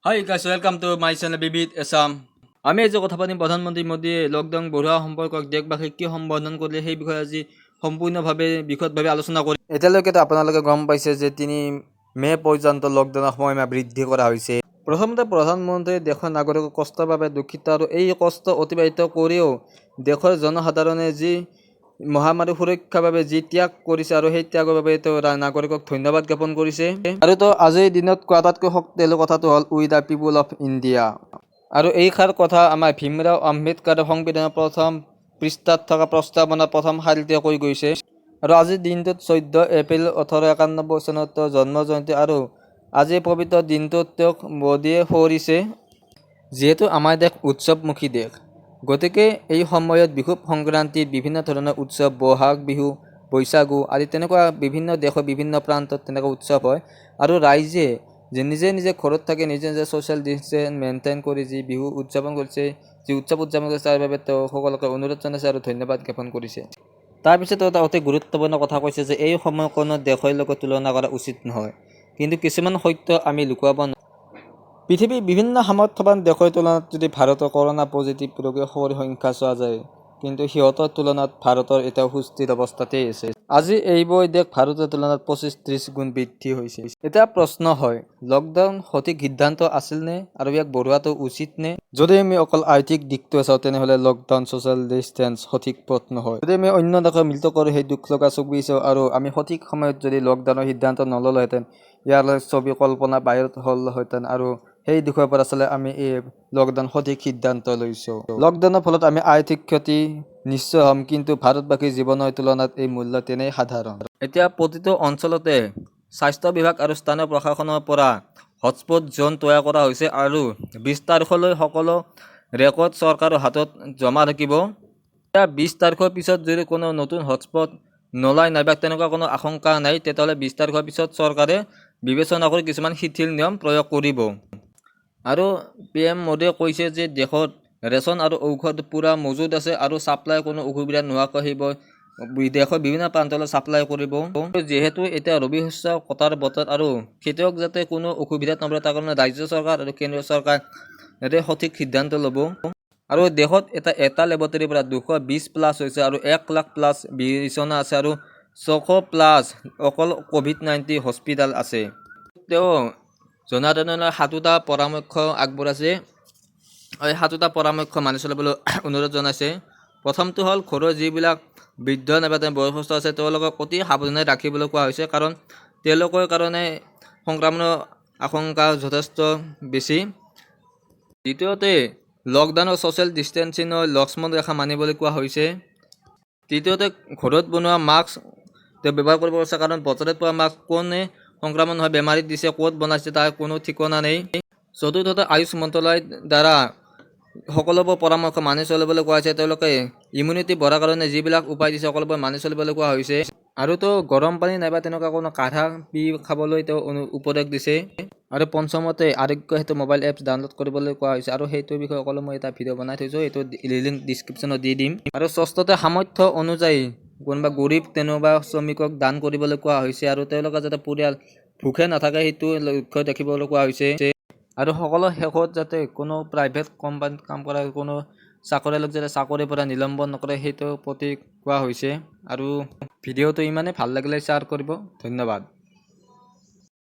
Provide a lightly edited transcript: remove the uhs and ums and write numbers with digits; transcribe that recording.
Hi guys, welcome to my channel বিবিধ এছাম। আমি আজি কথা পাতিম প্ৰধানমন্ত্ৰী মোদীয়ে লকডাউন বঢ়োৱা সম্পৰ্কত দেশবাসীক কি সম্বোধন কৰিলে, সেই বিষয়ে আজি সম্পূৰ্ণভাৱে বিশদভাৱে আলোচনা কৰিম। এতিয়ালৈকেতো আপোনালোকে গম পাইছে যে 3 মে' পৰ্যন্ত লকডাউনৰ সময়সীমা বৃদ্ধি কৰা হৈছে। প্ৰথমতে প্ৰধানমন্ত্ৰীয়ে দেশৰ নাগৰিকৰ কষ্টৰ বাবে দুখিত আৰু এই কষ্ট অতিবাহিত কৰিও দেশৰ জনসাধাৰণে যি মহামাৰীৰ সুৰক্ষাৰ বাবে যি ত্যাগ কৰিছে আৰু সেই ত্যাগৰ বাবে তেওঁ নাগৰিকক ধন্যবাদ জ্ঞাপন কৰিছে। আৰু তেওঁ আজিৰ দিনত কোৱা আটাইতকৈ শক্তিশালী কথাটো হ'ল, "We the people of India"। আৰু এইষাৰ কথা আমাৰ ভীমৰাও আম্বেদকাৰৰ সংবিধানৰ প্ৰথম পৃষ্ঠাত থকা প্ৰস্তাৱনাৰ প্ৰথম শাৰীতে কৈ গৈছে। আৰু আজিৰ দিনটোত 14 এপ্ৰিল 1891 চনত তেওঁৰ জন্ম জয়ন্তী আৰু আজিৰ পবিত্ৰ দিনটোত তেওঁক মোদীয়ে সোঁৱৰিছে। যিহেতু আমাৰ দেশ উৎসৱমুখী দেশ, গতিকে এই সময়ত বিষুৱ সংক্ৰান্তিত বিভিন্ন ধৰণৰ উৎসৱ, বহাগ বিহু, বৈশাগু আদি তেনেকুৱা বিভিন্ন দেশৰ বিভিন্ন প্ৰান্তত তেনেকুৱা উৎসৱ হয়। আৰু ৰাইজে যে নিজে নিজে ঘৰত থাকি নিজে নিজে ছ'চিয়েল ডিষ্টেঞ্চ মেইনটেইন কৰি যি বিহু উদযাপন কৰিছে, যি উৎসৱ উদযাপন কৰিছে, তাৰ বাবে তেওঁ সকলোকে অনুৰোধ জনাইছে আৰু ধন্যবাদ জ্ঞাপন কৰিছে। তাৰপিছত তেওঁ এটা অতি গুৰুত্বপূৰ্ণ কথা কৈছে যে এই সময় কোনো দেশৰ লগত তুলনা কৰা উচিত নহয়, কিন্তু কিছুমান সত্য আমি লুকুৱাব। পৃথিৱীৰ বিভিন্ন সামৰ্থ্যৱান দেশৰ তুলনাত যদি ভাৰতৰ কৰোণা পজিটিভ ৰোগীৰ সংখ্যা চোৱা যায়, কিন্তু সিহঁতৰ তুলনাত ভাৰতৰ এতিয়াও সুস্থিৰ অৱস্থাতেই আছে। আজি এইবোৰ দেশ ভাৰতৰ তুলনাত 25-30 গুণ বৃদ্ধি হৈছে। এতিয়া প্ৰশ্ন হয়, লকডাউন সঠিক সিদ্ধান্ত আছিল নে আৰু ইয়াক বঢ়োৱাটো উচিত নে? যদি আমি অকল আৰ্থিক দিশটো চাওঁ, তেনেহ'লে লকডাউন, ছ'চিয়েল ডিষ্টেঞ্চ সঠিক পথ নহয়। যদি আমি অন্য দেশৰ মিলিত কৰোঁ, সেই দুখ লগা ছবি চাওঁ আৰু আমি সঠিক সময়ত যদি লকডাউনৰ সিদ্ধান্ত নল'লোহেঁতেন, ইয়াৰ ছবি কল্পনা বাহিৰত হ'লহেঁতেন। আৰু সেই দিশৰ পৰা চালে আমি এই লকডাউন সঠিক সিদ্ধান্ত লৈছোঁ। লকডাউনৰ ফলত আমি আৰ্থিক ক্ষতি নিশ্চয় হ'ম, কিন্তু ভাৰতবাসীৰ জীৱনৰ তুলনাত এই মূল্য তেনেই সাধাৰণ। এতিয়া প্ৰতিটো অঞ্চলতে স্বাস্থ্য বিভাগ আৰু স্থানীয় প্ৰশাসনৰ পৰা হটস্পট জ'ন তৈয়াৰ কৰা হৈছে আৰু 20 তাৰিখলৈ সকলো ৰেকৰ্ড চৰকাৰৰ হাতত জমা থাকিব। এতিয়া 20 তাৰিখৰ পিছত যদি কোনো নতুন হটস্পট নোলায় নাইবা তেনেকুৱা কোনো আশংকা নাই, তেতিয়াহ'লে 20 তাৰিখৰ পিছত চৰকাৰে বিবেচনা কৰি কিছুমান শিথিল নিয়ম প্ৰয়োগ কৰিব। আৰু পিএম মোদীয়ে কৈছে যে দেশত ৰেচন আৰু ঔষধ পূৰা মজুত আছে আৰু ছাপ্লাই কোনো অসুবিধা নোহোৱাকৈ সেইবোৰ দেশৰ বিভিন্ন প্ৰান্তলৈ ছাপ্লাই কৰিব। যিহেতু এতিয়া ৰবি শস্য কটাৰ বতৰ আৰু খেতিয়ক যাতে কোনো অসুবিধাত নপৰে, তাৰ কাৰণে ৰাজ্য চৰকাৰ আৰু কেন্দ্ৰীয় চৰকাৰ যাতে সঠিক সিদ্ধান্ত ল'ব। আৰু দেশত এটা এটা লেবৰেটৰীৰ পৰা 220 প্লাছ হৈছে আৰু 1 লাখ প্লাছ বিচনা আছে আৰু 600 প্লাছ অকল ক'ভিড-19 হস্পিটেল আছে। তেওঁ জনসাধাৰণলৈ সাতোটা পৰামৰ্শ আগবঢ়াইছে। এই সাতোটা পৰামৰ্শ মানি চলিবলৈ অনুৰোধ জনাইছে। প্ৰথমটো হ'ল, ঘৰৰ যিবিলাক বৃদ্ধ নাইবা তেওঁ বয়সস্থ আছে, তেওঁলোকক অতি সাৱধানে ৰাখিবলৈ কোৱা হৈছে, কাৰণ তেওঁলোকৰ কাৰণে সংক্ৰমণৰ আশংকা যথেষ্ট বেছি। দ্বিতীয়তে, লকডাউনৰ ছ'চিয়েল ডিষ্টেঞ্চিঙৰ লক্ষ্মণ ৰেখা মানিবলৈ কোৱা হৈছে। তৃতীয়তে, ঘৰত বনোৱা মাস্ক তেওঁ ব্যৱহাৰ কৰিব কৈছে, কাৰণ বজাৰত পোৱা মাস্ক কোনে সংক্ৰমণ হৈ বেমাৰীক দিছে, ক'ত বনাইছে, তাৰ কোনো ঠিকনা নেই। চতুৰ্থতে, আয়ুষ মন্ত্ৰালয়ৰ দ্বাৰা সকলোবোৰ পৰামৰ্শ মানি চলিবলৈ কোৱা হৈছে। তেওঁলোকে ইমিউনিটি বঢ়াৰ কাৰণে যিবিলাক উপায় দিছে, সকলোবোৰ মানি চলিবলৈ কোৱা হৈছে। আৰু তো গৰম পানী নাইবা তেনেকুৱা কোনো কাঢ়া পি খাবলৈ তেওঁ উপদেশ দিছে। আৰু পঞ্চমতে, Aarogya Setu mobile apps download কৰিবলৈ কোৱা হৈছে আৰু সেইটোৰ বিষয়ে সকলো মই এটা ভিডিঅ' বনাই থৈছোঁ, এইটো লিংক ডিছক্ৰিপশ্যনত দি দিম। আৰু ষষ্ঠতে, সামৰ্থ্য অনুযায়ী কোনোবা গৰীব তেনেকুৱা শ্ৰমিকক দান কৰিবলৈ কোৱা হৈছে আৰু তেওঁলোকৰ যাতে পৰিয়াল ভোকে নাথাকে, সেইটো লক্ষ্য ৰাখিবলৈ কোৱা হৈছে। আৰু সকলো শেষত, যাতে কোনো প্ৰাইভেট কোম্পানীত কাম কৰা কোনো চাকৰিয়ালক যাতে চাকৰিৰ পৰা নিলম্বন নকৰে, সেইটোৰ প্ৰতি কোৱা হৈছে। আৰু ভিডিঅ'টো ইমানেই ভাল লাগিলে শ্বেয়াৰ কৰিব। ধন্যবাদ।